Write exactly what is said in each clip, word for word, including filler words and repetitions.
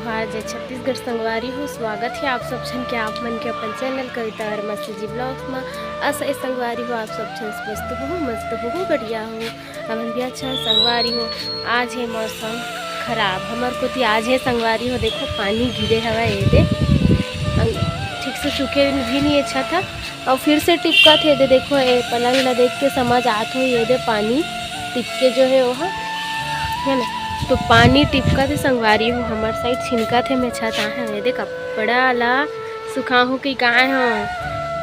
आज है छत्तीसगढ़ संगवारी हो, स्वागत है आप सब झन के, आप मन के अपन चैनल कविता और मस्ती जी ब्लॉग्स में। आशा है संगवारी हो, आप सब झन स्वस्थ हो, मस्त हो, बढ़िया हो। हमन भी अच्छा संगवारी हो। आज है मौसम खराब हमर कोती, आज है संगवारी हो। देखो पानी गिरे हवा ये दे, अउ ठीक से सूखे भी नहीं है छत ह। अउ फिर से टिपकत हे दे, देखो ये पलंग ला देख के समझ आत हो, ये दे पानी टिपके जो है वो ह, है ना। तो पानी टिपकत हे संगवारी हो, हमर साइड छिनकत हे। मैं छत आहे, ये दे कपड़ा ला सुखाहूँ कि काय हो,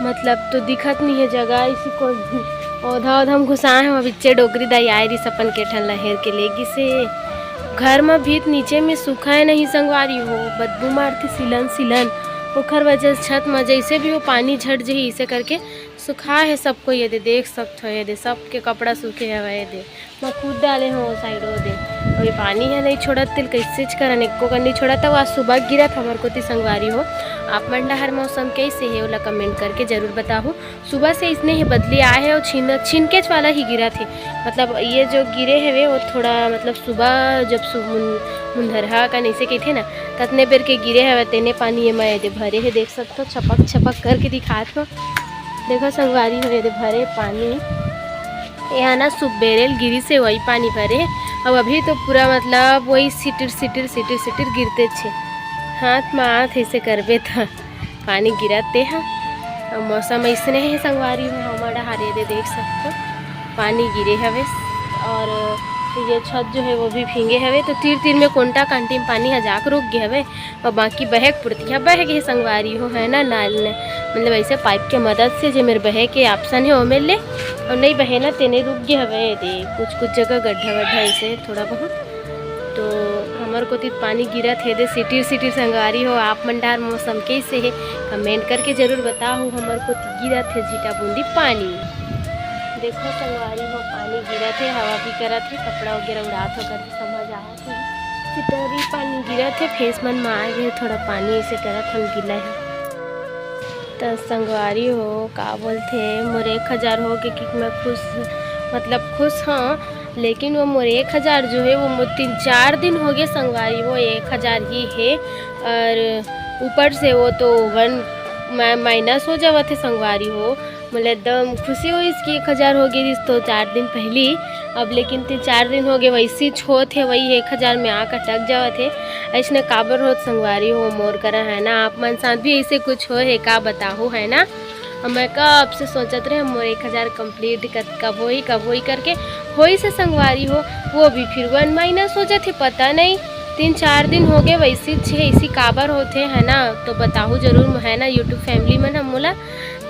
मतलब तो दिखत नहीं है जगह, इसी को औधा औधा में घुसाए हो। बिच्चे डोकरी दाई आए रिस अपन के ठन ला हेर के ले गिसे। घर म भीत नीचे में सुखाए नहीं संगवारी हो, बदबू मारती सिलन सिलन। ओखर वजह से छत म जैसे भी वो पानी झट जही, इसे करके सुखा है सबको। ये दे देख सकत हो, ये दे सबके कपड़ा सूखे हवय, ये दे मैं खुद डाले हो साइड, वो दे अभी पानी है नहीं छोड़त, तिल कैसे करन, एको कन नहीं छोड़त। तो आज सुबह गिरत हमर कोती संगवारी हो। आप मन डहर मौसम कैसे है, ओला कमेंट करके जरूर बताहू। सुबह से इसने ही बदली आए है और छिन छिनकेच वाला ही गिरत हे। मतलब ये जो गिरे हवे वो थोड़ा, मतलब सुबह जब सु-, मुन-, मुंधरहा का नैसे कहथे ना, ततने बेर के गिरे हवे, तेने पानी ये मैं ये दे भरे है, देख सकत हो, छपक छपक करके दिखात हो। देखो संगवारी हो, ये दे भरे पानी, ये ना सुबेरे ल गिरी से वही पानी भरे, अब अभी तो पूरा मतलब वही सिटिर सिटिर सिटिर सिटिर गिरते छे। हाथ में आत ऐसे करबे त पानी गिरत ते ह। अउ मौसम अइसने हे संगवारी हो, हमर डहार ये दे देख सकत हो, पानी गिरे हवे। और ये छत जो है वो भी भींगे हवे, तो तीर तीर में कोंटा कांटी में पानी ह जाके रुक गए हवे, और बाकी बहे के पुरतिया बह गए संगवारी हो, है ना। नाल ने मतलब ऐसे पाइप के मदद से जे मेर बहे के ऑप्शन है वो मेर ले, और नहीं बहे ना तेने रुक गए हवे। ये दे कुछ कुछ जगह गड्ढा वड्ढा ऐसे थोड़ा बहुत। तो हमर कोती पानी गिरत हे दे सिटिर सिटिर संगवारी हो। आप मन डार मौसम कैसे हे, कमेंट करके जरूर बताहू। हमर कोती गिरत हे झीटा बूंदी पानी। देखो संगवारी हो, पानी गिरत हे, हवा भी करत हे, कपड़ा वगैरह उड़ात हो करके समझ आवत हे। सितरी पानी गिरत हे, फेस मन में आ गए थोड़ा पानी, ऐसे करत हम गीला हे। त संगवारी हो, का बोलथे, मोर एक हजार हो गए कि मैं खुश, मतलब खुश हाँ, लेकिन वो मोर एक हजार जो है वो मोर तीन चार दिन हो गए संगवारी हो, एक हजार ही है। और ऊपर से वो तो वन माइनस हो जावत है संगवारी हो। मोला एकदम खुशी होइस कि एक हजार हो गए रिस तो चार दिन पहली। अब लेकिन तीन चार दिन हो गए वैसे ही होत है, वही एक हजार में आके अटक जावत है। ऐसने काबर होत संगवारी हो मोर करा, है ना। आप मन साथ भी ऐसे कुछ हो है का बताहू, है ना। अब मैं कब से सोचत रहे मोर एक हजार कंप्लीट कब होई कब होई करके, होई से संगवारी हो, वो भी फिर वन माइनस हो जाथे, पता नहीं। तीन चार दिन हो गए वैसे छे, इसी काबर होथे, है ना। तो बताहू जरूर, है ना, यूट्यूब फैमिली मन हम मोला।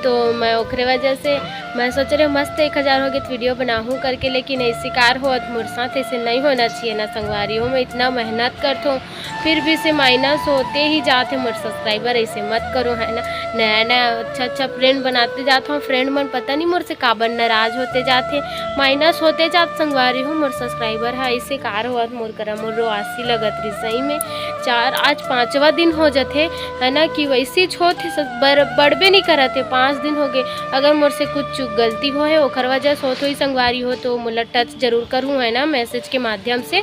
तो मैं ओकरे वजह से मैं सोच रहे मस्त एक हजार हो गए तो वीडियो बनाहूँ करके, लेकिन ऐसे कार होत मोर साथ, ऐसे नहीं होना चाहिए ना संगवारी हो। मैं इतना मेहनत करथों, फिर भी से माइनस होते ही जाते। मोर सब्सक्राइबर ऐसे मत करो, है ना। नया नया अच्छा अच्छा फ्रेंड बनाते जात हो, फ्रेंड मन पता नहीं मोर से काबर नाराज होते जाते, माइनस होते जात संगवारी हो। मोर सब्सक्राइबर है ऐसे कार होत मोर करा, मोर रोआसी लगत रही सही में। चार, आज पांचवा दिन हो जाते, है ना, कि वैसे ही होत हे, बढ़ बढ़बे नहीं करत है। पाँच दिन हो गए, अगर मोर से कुछ चूक गलती हो है ओकर वजह से होत होई संगवारी हो, तो मोला टच जरूर करूँ, है ना, मैसेज के माध्यम से,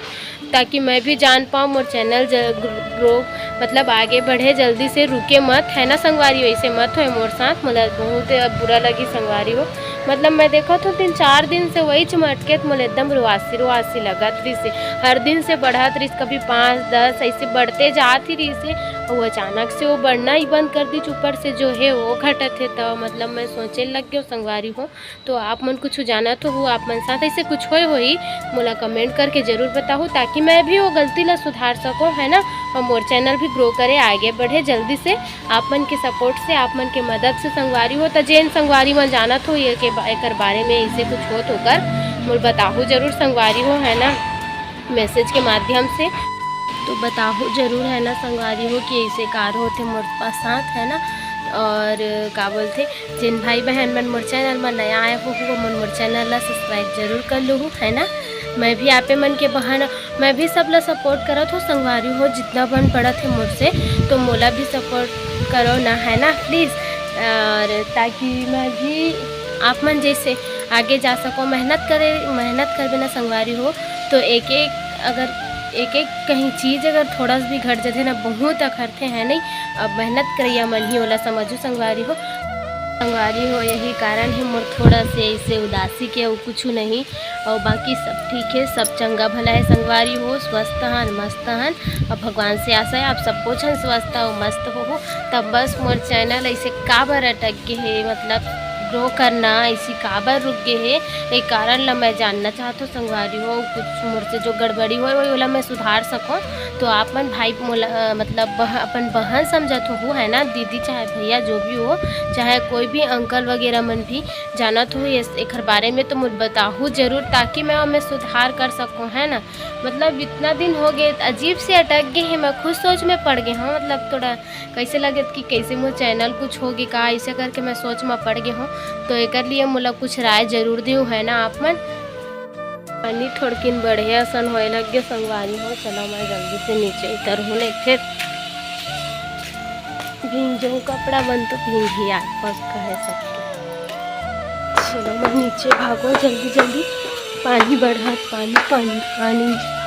ताकि मैं भी जान पाऊँ मोर चैनल ग्रो, मतलब आगे बढ़े जल्दी से, रुके मत, है ना संगवारी। वैसे मत होए मोर साथ, मोला बहुत बुरा लगी संगवारी हो। मतलब मैं देखा तो तीन चार दिन से वही च मटके, तो मोला एकदम रुआसी रुआसी लगत रही से, हर दिन से बढ़त रही, कभी पाँच दस ऐसे बढ़ते जात ही रही से, वो अचानक से वो बढ़ना ही बंद कर दी, ऊपर से जो है वो घटत है। तो मतलब मैं सोचे लग गई संगवारी हो। तो आप मन कुछ जानत हो, आप मन साथ ऐसे कुछ होए होही, मोला कमेंट करके जरूर बताहू, ताकि मैं भी वो गलती ला सुधार सकूँ, है ना, और मोर चैनल भी ग्रो करे, आगे बढ़े जल्दी से। आप मन के सपोर्ट से, आप मन के मदद से संगवारी हो, त जेन संगवारी मन जानत हो ये के बा-, एकर बारे में ऐसे कुछ होत होकर, मोर बताहू जरूर संगवारी हो, है ना, मैसेज के माध्यम से। तो बताहू जरूर, है ना संगवारी हो, कि ऐसे कार होथे मोर पास साथ, है ना। और का बोलथे, जिन भाई बहन मन मोर चैनल में नया आए हो, वो मन मोर चैनल ला सब्सक्राइब जरूर कर लूहू, है ना। मैं भी आपे मन के बहाना, मैं भी सब ला सपोर्ट करत हो संगवारी हो, जितना बन पड़त है मोर से, तो मोला भी सपोर्ट करो ना, है ना, प्लीज। और ताकि मैं भी आप मन जैसे आगे जा सको, मेहनत करे, मेहनत करबे ना संगवारी हो, तो एक एक अगर एक एक कहीं चीज अगर थोड़ा सा भी घट जाथे ना, बहुत अखरथे, है नहीं? अब मेहनत करइया मन ही ओला समझू संगवारी हो। संगवारी हो, यही कारण है मोर थोड़ा से ऐसे उदासी के, अउ कुछ नहीं। और बाकी सब ठीक है, सब चंगा भला है संगवारी हो, स्वस्थ हन, मस्त हन। अब भगवान से आशा है आप सबो झन स्वस्थ हो, मस्त हो। तब बस मोर चैनल ऐसे काबर अटक गे हे, मतलब ग्रो करना ऐसी काबर रुक गे हे, ये कारण ला मैं जानना चाहत हूँ संगवारी हो। कुछ मोर से जो गड़बड़ी होय, वही ओला मैं सुधार सकूँ। तो आप मन भाई मोला, अ, मतलब बह-, अपन बहन समझत हो, है ना, दीदी चाहे भैया जो भी हो, चाहे कोई भी अंकल वगैरह मन भी जानत हो, ये एखर बारे में तो मोला बताहू जरूर, ताकि मैं ओमे सुधार कर सकूँ, है ना। मतलब इतना दिन हो गए, अजीब से अटक गए हे, मैं खुद सोच में पड़ गए हूँ। मतलब थोड़ा कैसे लगत कि कैसे मोर चैनल कुछ हो गे का, ऐसे करके मैं सोच में पड़ गए हूँ। तो एकर लिए मोला कुछ राय जरूर दियो, है ना आप मन। पानी थोड़किन बढ़े असन होए लग गे संगवारी हो। चलो मैं जल्दी से नीचे उतरहूँ, नहीं फिर भींग जाऊँ, कपड़ा मन तो भींग ही आज, बस कहे सकते। चलो मैं नीचे भागो जल्दी जल्दी, पानी बढ़त, पानी, पानी, पानी।